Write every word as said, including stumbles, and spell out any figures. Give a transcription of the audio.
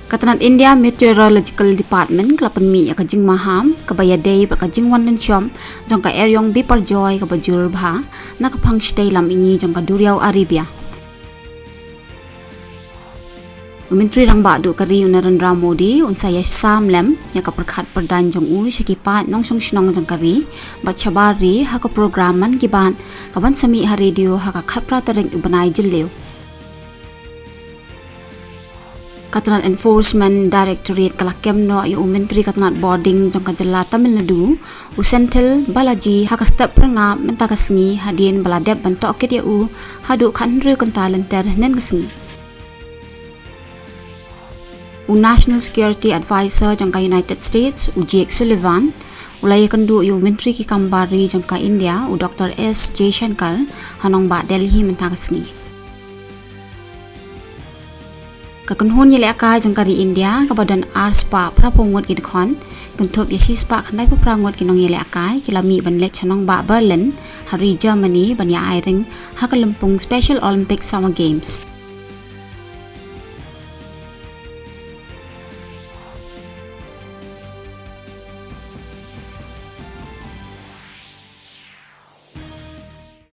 Ka tnat India Meteorological Department ka la pynmih ïa ka jingmaham kaba ïadei bad ka jingwan lynshop jong ka eriong biparjoy kaba jur bha na ka phang shatei lam ini jong ka duriaw Arabia. U Myntri Rangbah Duh ka ri u Narendra Modi un sa ïasam lem ïa ka pyrkhat pyrdaiñ jong u sha ki paid nongshong shnong jong ka ri bad shabar ri ha ka program Mann Ki Baat kaban sa mih ha radio ha ka khatphra tarik u bnai Jylliew. Ka tnat Enforcement Directorate ka la kem noh ïa u Myntri ka tnat Bording jong ka jylla Tamil Nadu, u Senthil Balaji, ha ka step phyrngap mynta ka sngi hadien ba la dep ban tohkit ïa u haduh khathynriew kynta lynter hynnin ka sngi. U National Security Advisor jong ka United States, u Jake Sullivan, u la ïakynduh ïa u Myntri ki kam bar ri jong ka India, u Doctor S Jaishankar, ha nongbah Delhi mynta ka sngi. Ka kynhun ïalehkai jong ka ri India kaba don arspah phraphew ngut ki dkhot, kynthup ïa shispah khyndaiphew phra ngut ki nongïalehkai, ki la mih ban leit sha nongbah Berlin ha ri Germany ban ïa ai ring ha ka lympung Special Olympic Summer Games.